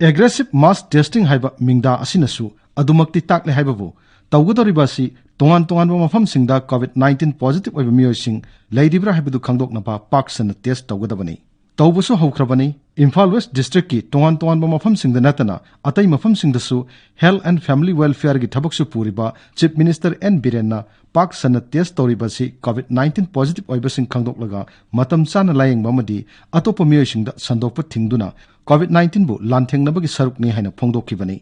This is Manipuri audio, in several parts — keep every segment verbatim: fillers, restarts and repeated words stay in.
Aggressive mass testing ꯍꯥꯏꯕ ꯃꯤꯡꯗꯥ ꯑꯁꯤꯅꯁꯨ ꯑꯗꯨꯃꯛꯇꯤ ꯇꯥꯛꯂꯦ ꯍꯥꯏꯕꯕꯨ, ꯇꯧꯒꯗꯧꯔꯤꯕ ꯑꯁꯤ ꯇꯣꯉꯥꯟ ꯇꯣꯉꯥꯟꯕ ꯃꯐꯝꯁꯤꯡꯗ COVID nineteen positive ꯑꯣꯏꯕ ꯃꯤꯑꯣꯏꯁꯤꯡ ꯂꯩꯔꯤꯕ꯭ꯔꯥ ꯍꯥꯏꯕꯗꯨ ꯈꯪꯗꯣꯛꯅꯕ ꯄꯥꯛ ꯁꯟꯅ test ꯇꯧꯒꯗꯕꯅꯤ꯫ ꯇꯧꯕꯁꯨ ꯍꯧꯈ꯭ꯔꯕꯅꯤ꯫ ꯏꯝꯐꯥꯜ West District ꯀꯤ ꯇꯣꯉꯥꯟ ꯇꯣꯉꯥꯟꯕ ꯃꯐꯝꯁꯤꯡꯗ ꯅꯠꯇꯅ ꯑꯇꯩ ꯃꯐꯝꯁꯤꯡꯗꯁꯨ Health and Family Welfare ꯒꯤ ꯊꯕꯛꯁꯨ ꯄꯨꯔꯤꯕ Chief Minister N ꯕꯤꯔꯦꯟꯅ ꯄꯥꯛ ꯁꯟꯅ test ꯇꯧꯔꯤꯕ ꯑꯁꯤ COVID nineteen positive ꯑꯣꯏꯕꯁꯤꯡ ꯈꯪꯗꯣꯛꯂꯒ ꯃꯇꯝ ꯆꯥꯅ ꯂꯥꯌꯦꯡꯕ ꯑꯃꯗꯤ ꯑꯇꯣꯞꯄ ꯃꯤꯑꯣꯏꯁꯤꯡꯗ ꯁꯟꯗꯣꯛꯄ ꯊꯤꯡꯗꯨꯅ COVID nineteen ꯕꯨ ꯂꯥꯟꯊꯦꯡꯅꯕꯒꯤ ꯁꯔꯨꯛꯅꯤ ꯍꯥꯏꯅ ꯐꯣꯡꯗꯣꯛꯈꯤꯕꯅꯤ꯫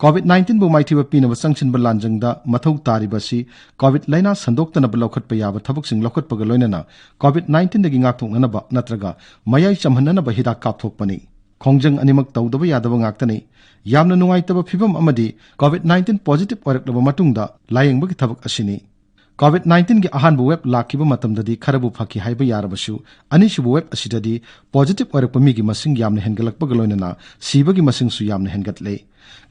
COVID nineteen ꯕꯨ ꯃꯥꯏꯊꯤꯕ ꯄꯤꯅꯕ ꯆꯪꯁꯤꯟꯕ ꯂꯥꯟꯖꯪꯗ ꯃꯊꯧ ꯇꯥꯔꯤꯕ ꯑꯁꯤ COVID ꯂꯥꯏꯅꯥ ꯁꯟꯗꯣꯛꯇꯅꯕ ꯂꯧꯈꯠꯄ ꯌꯥꯕ ꯊꯕꯛꯁꯤꯡ ꯂꯧꯈꯠꯄꯒ ꯂꯣꯏꯅꯅ COVID nineteen ꯗꯒꯤ ꯉꯥꯛꯊꯣꯛꯅꯅꯕ ꯅꯠꯇ꯭ꯔꯒ ꯃꯌꯥꯏ ꯆꯝꯍꯟꯅꯅꯕ ꯍꯤꯗꯥꯛ ꯀꯥꯞꯊꯣꯛꯄꯅꯤ꯫ ꯈꯣꯡꯖꯪ ꯑꯅꯤꯃꯛ ꯇꯧꯗꯕ ꯌꯥꯗꯕ ꯉꯥꯛꯇꯅꯤ꯫ ꯌꯥꯝꯅ ꯅꯨꯡꯉꯥꯏꯇꯕ ꯐꯤꯚꯝ ꯑꯃꯗꯤ COVID nineteen positive ꯑꯣꯏꯔꯛꯂꯕ ꯃꯇꯨꯡꯗ ꯂꯥꯌꯦꯡꯕꯒꯤ ꯊꯕꯛ ꯑꯁꯤꯅꯤ꯫ COVID nineteen ꯒꯤ ꯑꯍꯥꯟꯕ wave ꯂꯥꯛꯈꯤꯕ ꯃꯇꯝꯗꯗꯤ ꯈꯔꯕꯨ ꯐꯈꯤ ꯍꯥꯏꯕ ꯌꯥꯔꯕꯁꯨ, ꯑꯅꯤꯁꯨꯕ wave ꯑꯁꯤꯗꯗꯤ positive ꯑꯣꯏꯔꯛꯄ ꯃꯤꯒꯤ ꯃꯁꯤꯡ ꯌꯥꯝꯅ ꯍꯦꯟꯒꯠꯂꯛꯄꯒ ꯂꯣꯏꯅꯅ ꯁꯤꯕꯒꯤ ꯃꯁꯤꯡꯁꯨ ꯌꯥꯝꯅ ꯍꯦꯟꯒꯠꯂꯦ꯫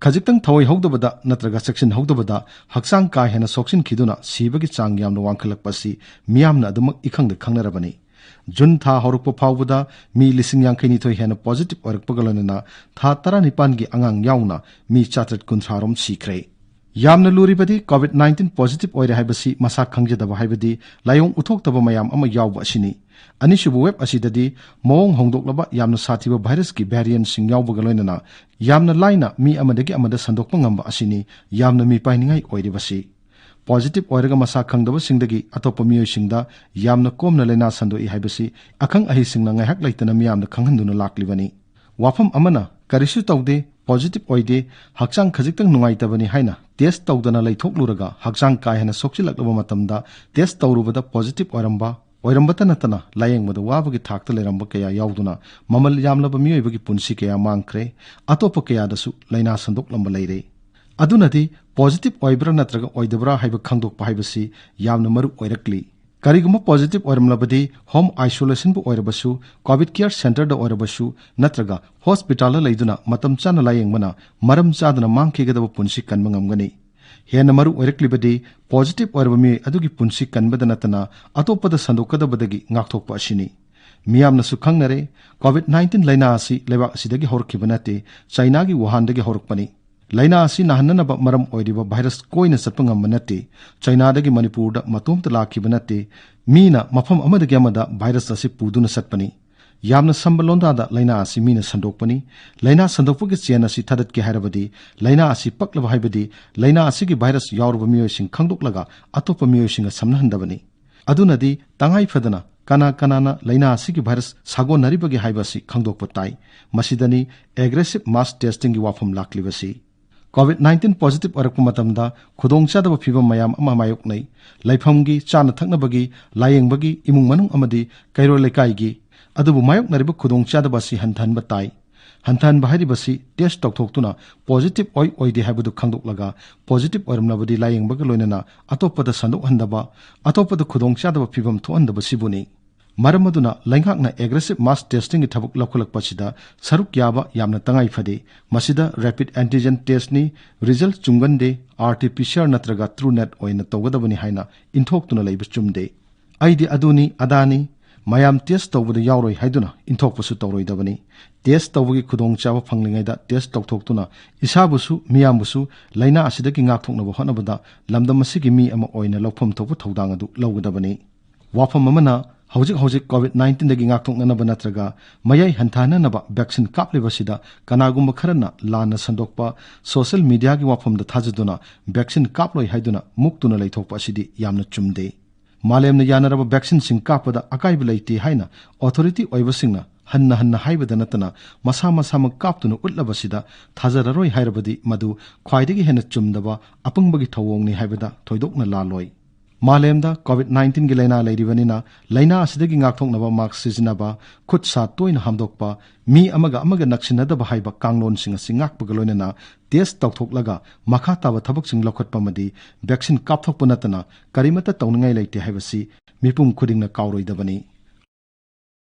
ꯈꯖꯤꯛꯇꯪ ꯊꯧꯑꯣꯏꯍꯧꯗꯕꯗ ꯅꯠꯇ꯭ꯔꯒ ꯆꯦꯛꯁꯤꯟꯍꯧꯗꯕꯗ ꯍꯛꯆꯥꯡ ꯀꯥ ꯍꯦꯟꯅ ꯁꯣꯛꯆꯤꯟꯈꯤꯗꯨꯅ ꯁꯤꯕꯒꯤ ꯆꯥꯡ ꯌꯥꯝꯅ ꯋꯥꯡꯈꯠꯂꯛꯄ ꯑꯁꯤ ꯃꯤꯌꯥꯝꯅ ꯑꯗꯨꯃꯛ ꯏꯈꯪꯗ ꯈꯪꯅꯔꯕꯅꯤ꯫ ꯖꯨꯟ ꯊꯥ ꯍꯧꯔꯛꯄ ꯐꯥꯎꯕꯗ ꯃꯤ ꯂꯤꯁꯤꯡ ꯌꯥꯡꯈꯩ ꯅꯤꯊꯣꯏ ꯍꯦꯟꯅ positive ꯑꯣꯏꯔꯛꯄꯒ ꯂꯣꯏꯅꯅ ꯊꯥ ꯇꯔꯥꯅꯤꯄꯥꯟꯒꯤ ꯑꯉꯥꯡ ꯌꯥꯎꯅ ꯃꯤ ꯆꯥꯇ꯭ꯔꯦꯠ ꯀꯨꯟꯊ꯭ꯔꯥ ꯔꯣꯝ ꯁꯤꯈ꯭ꯔꯦ꯫ ꯌꯥꯝꯅ ꯂꯨꯔꯤꯕꯗꯤ COVID nineteen positive ꯑꯣꯏꯔꯦ ꯍꯥꯏꯕꯁꯤ ꯃꯁꯥ ꯈꯪꯖꯗꯕ ꯍꯥꯏꯕꯗꯤ ꯂꯥꯏꯑꯣꯡ ꯎꯠꯊꯣꯛꯇꯕ ꯃꯌꯥꯝ ꯑꯃ ꯌꯥꯎꯕ ꯑꯁꯤꯅꯤ꯫ ꯑꯅꯤꯁꯨꯕ wave ꯑꯁꯤꯗꯗꯤ ꯃꯑꯣꯡ ꯍꯣꯡꯗꯣꯛꯂꯕ ꯌꯥꯝꯅ ꯁꯥꯊꯤꯕ virus ꯀꯤ variant ꯁꯤꯡ ꯌꯥꯎꯕꯒ ꯂꯣꯏꯅꯅ ꯌꯥꯝꯅ ꯂꯥꯏꯅ ꯃꯤ ꯑꯃꯗꯒꯤ ꯑꯃꯗ ꯁꯟꯗꯣꯛꯄ ꯉꯝꯕ ꯑꯁꯤꯅꯤ ꯌꯥꯝꯅ ꯃꯤꯄꯥꯏꯅꯤꯡꯉꯥꯏ ꯑꯣꯏꯔꯤꯕꯁꯤ꯫ Positive ꯑꯣꯏꯔꯒ ꯃꯁꯥ ꯈꯪꯗꯕꯁꯤꯡꯗꯒꯤ ꯑꯇꯣꯞꯄ ꯃꯤꯑꯣꯏꯁꯤꯡꯗ ꯌꯥꯝꯅ ꯀꯣꯝꯅ ꯂꯥꯏꯅꯥ ꯁꯟꯗꯣꯛꯏ ꯍꯥꯏꯕꯁꯤ ꯑꯈꯪ ꯑꯍꯩꯁꯤꯡꯅ ꯉꯥꯏꯍꯥꯛ ꯂꯩꯇꯅ ꯃꯤꯌꯥꯝꯗ ꯈꯪꯍꯟꯗꯨꯅ ꯂꯥꯛꯂꯤꯕꯅꯤ꯫ ꯋꯥꯐꯝ ꯑꯃꯅ, "ꯀꯔꯤꯁꯨ ꯇꯧꯗꯦ, positive ꯑꯣꯏꯗꯦ, ꯍꯛꯆꯥꯡ ꯈꯖꯤꯛꯇꯪ ꯅꯨꯡꯉꯥꯏꯇꯕꯅꯤ" ꯍꯥꯏꯅ test ꯇꯧꯗꯅ ꯂꯩꯊꯣꯛꯂꯨꯔꯒ ꯍꯛꯆꯥꯡ ꯀꯥ ꯍꯦꯟꯅ ꯁꯣꯛꯆꯤꯜꯂꯛꯂꯕ ꯃꯇꯝꯗ test ꯇꯧꯔꯨꯕꯗ positive ꯑꯣꯏꯔꯝꯕ, ꯑꯣꯏꯔꯝꯕꯇ ꯅꯠꯇꯅ ꯂꯥꯌꯦꯡꯕꯗ ꯋꯥꯕꯒꯤ ꯊꯥꯛꯇ ꯂꯩꯔꯝꯕ ꯀꯌꯥ ꯌꯥꯎꯗꯨꯅ ꯃꯃꯜ ꯌꯥꯝꯂꯕ ꯃꯤꯑꯣꯏꯕꯒꯤ ꯄꯨꯟꯁꯤ ꯀꯌꯥ ꯃꯥꯡꯈ꯭ꯔꯦ, ꯑꯇꯣꯞꯄ ꯀꯌꯥꯗꯁꯨ ꯂꯥꯏꯅꯥ ꯁꯟꯗꯣꯛꯂꯝꯕ ꯂꯩꯔꯦ꯫ ꯑꯗꯨꯅꯗꯤ positive ꯑꯣꯏꯕ꯭ꯔꯥ ꯅꯠꯇ꯭ꯔꯒ ꯑꯣꯏꯗꯕ꯭ꯔꯥ ꯍꯥꯏꯕ ꯈꯪꯗꯣꯛꯄ ꯍꯥꯏꯕꯁꯤ ꯌꯥꯝꯅ ꯃꯔꯨ ꯑꯣꯏꯔꯛꯂꯤ꯫ ꯀꯔꯤꯒꯨꯝꯕ positive ꯑꯣꯏꯔꯝꯂꯕꯗꯤ home isolation ꯕꯨ ꯑꯣꯏꯔꯕꯁꯨ, COVID care centre ꯗ ꯑꯣꯏꯔꯕꯁꯨ, ꯅꯠꯇ꯭ꯔꯒ hospital ꯗ ꯂꯩꯗꯨꯅ ꯃꯇꯝ ꯆꯥꯅ ꯂꯥꯌꯦꯡꯕꯅ ꯃꯔꯝ ꯆꯥꯗꯅ ꯃꯥꯡꯈꯤꯒꯗꯕ ꯄꯨꯟꯁꯤ ꯀꯟꯕ ꯉꯝꯒꯅꯤ꯫ ꯍꯦꯟꯅ ꯃꯔꯨ ꯑꯣꯏꯔꯛꯂꯤꯕꯗꯤ positive ꯑꯣꯏꯔꯕ ꯃꯤꯑꯣꯏ ꯑꯗꯨꯒꯤ ꯄꯨꯟꯁꯤ ꯀꯟꯕꯗ ꯅꯠꯇꯅ ꯑꯇꯣꯞꯄꯗ ꯁꯟꯗꯣꯛꯀꯗꯕꯗꯒꯤ ꯉꯥꯛꯊꯣꯛꯄ ꯑꯁꯤꯅꯤ꯫ ꯃꯤꯌꯥꯝꯅꯁꯨ ꯈꯪꯅꯔꯦ, ꯀꯣꯚꯤꯗ ꯅꯥꯏꯟꯇꯤꯟ ꯂꯥꯏꯅꯥ ꯑꯁꯤ ꯂꯩꯕꯥꯛ ꯑꯁꯤꯗꯒꯤ ꯍꯧꯔꯛꯈꯤꯕ ꯅꯠꯇꯦ, ꯆꯥꯏꯅꯥꯒꯤ ꯋꯨꯍꯥꯟꯗꯒꯤ ꯍꯧꯔꯛꯄꯅꯤ꯫ ꯂꯥꯏꯅꯥ ꯑꯁꯤ ꯅꯥꯍꯟꯅꯅꯕ ꯃꯔꯝ ꯑꯣꯏꯔꯤꯕ ꯚꯥꯏꯔꯁ ꯀꯣꯏꯅ ꯆꯠꯄ ꯉꯝꯕ ꯅꯠꯇꯦ꯫ ꯆꯥꯏꯅꯥꯗꯒꯤ ꯃꯅꯤꯄꯨꯔꯗ ꯃꯇꯣꯝꯇ ꯂꯥꯛꯈꯤꯕ ꯅꯠꯇꯦ꯫ ꯃꯤꯅ ꯃꯐꯝ ꯑꯃꯗꯒꯤ ꯑꯃꯗ ꯚꯥꯏꯔꯁ ꯑꯁꯤ ꯄꯨꯗꯨꯅ ꯆꯠꯄꯅꯤ꯫ ꯌꯥꯝꯅ ꯁꯝꯕ ꯂꯣꯟꯗꯥꯗ ꯂꯥꯏꯅꯥ ꯑꯁꯤ ꯃꯤꯅ ꯁꯟꯗꯣꯛꯄꯅꯤ꯫ ꯂꯥꯏꯅꯥ ꯁꯟꯗꯣꯛꯄꯒꯤ ꯆꯦꯟ ꯑꯁꯤ ꯊꯥꯗꯠꯀꯦ ꯍꯥꯏꯔꯕꯗꯤ, ꯂꯥꯏꯅꯥ ꯑꯁꯤ ꯄꯛꯂꯕ ꯍꯥꯏꯕꯗꯤ ꯂꯥꯏꯅꯥ ꯑꯁꯤꯒꯤ ꯚꯥꯏꯔꯁ ꯌꯥꯎꯔꯕ ꯃꯤꯑꯣꯏꯁꯤꯡ ꯈꯪꯗꯣꯛꯂꯒ ꯑꯇꯣꯞꯄ ꯃꯤꯑꯣꯏꯁꯤꯡꯒ ꯁꯝꯅꯍꯟꯗꯕꯅꯤ꯫ ꯑꯗꯨꯅꯗꯤ ꯇꯉꯥꯏ ꯐꯗꯅ ꯀꯅꯥ ꯀꯅꯥꯅ ꯂꯥꯏꯅꯥ ꯑꯁꯤꯒꯤ ꯚꯥꯏꯔꯁ ꯁꯥꯒꯣꯟꯅꯔꯤꯕꯒꯦ ꯍꯥꯏꯕ ꯑꯁꯤ ꯈꯪꯗꯣꯛꯄ ꯇꯥꯏ꯫ ꯃꯁꯤꯗꯅꯤ aggressive mass testingꯒꯤ ꯋꯥꯐꯝ ꯂꯥꯛꯂꯤꯕꯁꯤ꯫ ꯀꯣꯚꯤꯗ ꯅꯥꯏꯟꯇꯤꯟ ꯄꯣꯖꯤꯇꯤꯚ ꯑꯣꯏꯔꯛꯄ ꯃꯇꯝꯗ ꯈꯨꯗꯣꯡꯆꯥꯗꯕ ꯐꯤꯚꯝ ꯃꯌꯥꯝ ꯑꯃ ꯃꯥꯌꯣꯛꯅꯩ꯫ ꯂꯩꯐꯝꯒꯤ, ꯆꯥꯅ ꯊꯛꯅꯕꯒꯤ, ꯂꯥꯌꯦꯡꯕꯒꯤ, ꯏꯃꯨꯡ ꯃꯅꯨꯡ ꯑꯃꯗꯤ ꯀꯩꯔꯣꯜ ꯂꯩꯀꯥꯏꯒꯤ꯫ ꯑꯗꯨꯕꯨ ꯃꯥꯌꯣꯛꯅꯔꯤꯕ ꯈꯨꯗꯣꯡꯆꯥꯗꯕ ꯑꯁꯤ ꯍꯟꯊꯍꯟꯕ ꯇꯥꯏ꯫ ꯍꯟꯊꯍꯟꯕ ꯍꯥꯏꯔꯤꯕꯁꯤ ꯇꯦꯁ ꯇꯧꯊꯣꯛꯇꯨꯅ ꯄꯣꯖꯤꯇꯤꯚ ꯑꯣꯏ ꯑꯣꯏꯗꯦ ꯍꯥꯏꯕꯗꯨ ꯈꯪꯗꯣꯛꯂꯒ, ꯄꯣꯖꯤꯇꯤꯚ ꯑꯣꯏꯔꯝꯂꯕꯗꯤ ꯂꯥꯌꯦꯡꯕꯒ ꯂꯣꯏꯅꯅ ꯑꯇꯣꯞꯄꯗ ꯁꯟꯗꯣꯛꯍꯟꯗꯕ, ꯑꯇꯣꯞꯄꯗ ꯈꯨꯗꯣꯡꯆꯥꯗꯕ ꯐꯤꯚꯝ ꯊꯣꯛꯍꯟꯗꯕꯁꯤꯕꯨꯅꯤ꯫ ꯃꯔꯝ ꯑꯗꯨꯅ ꯂꯩꯉꯥꯛꯅ aggressive mass testingꯒꯤ ꯊꯕꯛ ꯂꯧꯈꯠꯂꯛꯄꯁꯤꯗ ꯁꯔꯨꯛ ꯌꯥꯕ ꯌꯥꯝꯅ ꯇꯉꯥꯏ ꯐꯗꯦ꯫ ꯃꯁꯤꯗ rapid antigen testꯅꯤ, result ꯆꯨꯝꯒꯟꯗꯦ, RT-PCR ꯅꯠꯇ꯭ꯔꯒ TrueNat ꯑꯣꯏꯅ ꯇꯧꯒꯗꯕꯅꯤ ꯍꯥꯏꯅ ꯏꯟꯊꯣꯛꯇꯨꯅ ꯂꯩꯕ ꯆꯨꯝꯗꯦ꯫ ꯑꯩꯗꯤ ꯑꯗꯨꯅꯤ ꯑꯗꯥꯅꯤ, ꯃꯌꯥꯝ ꯇꯦꯁ ꯇꯧꯕꯗ ꯌꯥꯎꯔꯣꯏ ꯍꯥꯏꯗꯨꯅ ꯏꯟꯊꯣꯛꯄꯁꯨ ꯇꯧꯔꯣꯏꯗꯕꯅꯤ꯫ ꯇꯦꯁ ꯇꯧꯕꯒꯤ ꯈꯨꯗꯣꯡꯆꯥꯕ ꯐꯪꯂꯤꯉꯩꯗ ꯇꯦꯁ ꯇꯧꯊꯣꯛꯇꯨꯅ ꯏꯁꯥꯕꯨꯁꯨ ꯃꯤꯌꯥꯝꯕꯨꯁꯨ ꯂꯥꯏꯅꯥ ꯑꯁꯤꯗꯒꯤ ꯉꯥꯛꯊꯣꯛꯅꯕ ꯍꯣꯠꯅꯕꯗ ꯂꯝꯗꯝ ꯑꯁꯤꯒꯤ ꯃꯤ ꯑꯃ ꯑꯣꯏꯅ ꯂꯧꯐꯝ ꯊꯣꯛꯄ ꯊꯧꯗꯥꯡ ꯑꯗꯨ ꯂꯧꯒꯗꯕꯅꯤ꯫ ꯋꯥꯐꯝ ꯑꯃꯅ, ꯍꯧꯖꯤꯛ ꯍꯧꯖꯤꯛ ꯀꯣꯚꯤꯗ ꯅꯥꯏꯟꯇꯤꯟꯗꯒꯤ ꯉꯥꯛꯊꯣꯛꯅꯅꯕ ꯅꯠꯇ꯭ꯔꯒ ꯃꯌꯥꯏ ꯍꯟꯊꯍꯟꯅꯅꯕ ꯚꯦꯛꯁꯤꯟ ꯀꯥꯞꯂꯤꯕꯁꯤꯗ ꯀꯅꯥꯒꯨꯝꯕ ꯈꯔꯅ ꯂꯥꯟꯅ ꯁꯟꯗꯣꯛꯄ ꯁꯣꯁꯤꯌꯦꯜ ꯃꯤꯗꯤꯌꯥꯒꯤ ꯋꯥꯐꯝꯗ ꯊꯥꯖꯗꯨꯅ ꯚꯦꯛꯁꯤꯟ ꯀꯥꯞꯂꯣꯏ ꯍꯥꯏꯗꯨꯅ ꯃꯨꯛꯇꯨꯅ ꯂꯩꯊꯣꯛꯄ ꯑꯁꯤꯗꯤ ꯌꯥꯝꯅ ꯆꯨꯝꯗꯦ꯫ ꯃꯥꯂꯦꯝꯅ ꯌꯥꯅꯔꯕ ꯚꯦꯛꯁꯤꯟꯁꯤꯡ ꯀꯥꯞꯄꯗ ꯑꯀꯥꯏꯕ ꯂꯩꯇꯦ ꯍꯥꯏꯅ ꯑꯣꯊꯣꯔꯤꯇꯤ ꯑꯣꯏꯕꯁꯤꯡꯅ ꯍꯟꯅ ꯍꯟꯅ ꯍꯥꯏꯕꯗ ꯅꯠꯇꯅ ꯃꯁꯥ ꯃꯁꯥꯃꯛ ꯀꯥꯞꯇꯨꯅ ꯎꯠꯂꯕꯁꯤꯗ ꯊꯥꯖꯔꯔꯣꯏ ꯍꯥꯏꯔꯕꯗꯤ ꯃꯗꯨ ꯈ꯭ꯋꯥꯏꯗꯒꯤ ꯍꯦꯟꯅ ꯆꯨꯝꯗꯕ ꯑꯄꯪꯕꯒꯤ ꯊꯧꯑꯣꯡꯅꯤ ꯍꯥꯏꯕꯗ ꯊꯣꯏꯗꯣꯛꯅ ꯂꯥꯜꯂꯣꯏ꯫ ꯃꯥꯂꯦꯝꯗ ꯀꯣꯚꯤꯗ ꯅꯥꯏꯟꯇꯤꯟꯒꯤ ꯂꯥꯏꯅꯥ ꯂꯩꯔꯤꯕꯅꯤꯅ ꯂꯥꯏꯅꯥ ꯑꯁꯤꯗꯒꯤ ꯉꯥꯛꯊꯣꯛꯅꯕ ꯃꯥꯛꯁ ꯁꯤꯖꯤꯟꯅꯕ, ꯈꯨꯠ ꯁꯥ ꯇꯣꯏꯅ ꯍꯥꯝꯗꯣꯛꯄ, ꯃꯤ ꯑꯃꯒ ꯑꯃꯒ ꯅꯛꯁꯤꯟꯅꯗꯕ ꯍꯥꯏꯕ ꯀꯥꯡꯂꯣꯟꯁꯤꯡ ꯑꯁꯤ ꯉꯥꯛꯄꯒ ꯂꯣꯏꯅꯅ ꯇꯦꯁ ꯇꯧꯊꯣꯛꯂꯒ ꯃꯈꯥ ꯇꯥꯕ ꯊꯕꯛꯁꯤꯡ ꯂꯧꯈꯠꯄ ꯑꯃꯗꯤ ꯚꯦꯛꯁꯤꯟ ꯀꯥꯞꯊꯣꯛꯄ ꯅꯠꯇꯅ ꯀꯔꯤꯃꯠꯇ ꯇꯧꯅꯤꯡꯉꯥꯏ ꯂꯩꯇꯦ ꯍꯥꯏꯕꯁꯤ ꯃꯤꯄꯨꯝ ꯈꯨꯗꯤꯡꯅ ꯀꯥꯎꯔꯣꯏꯗꯕꯅꯤ꯫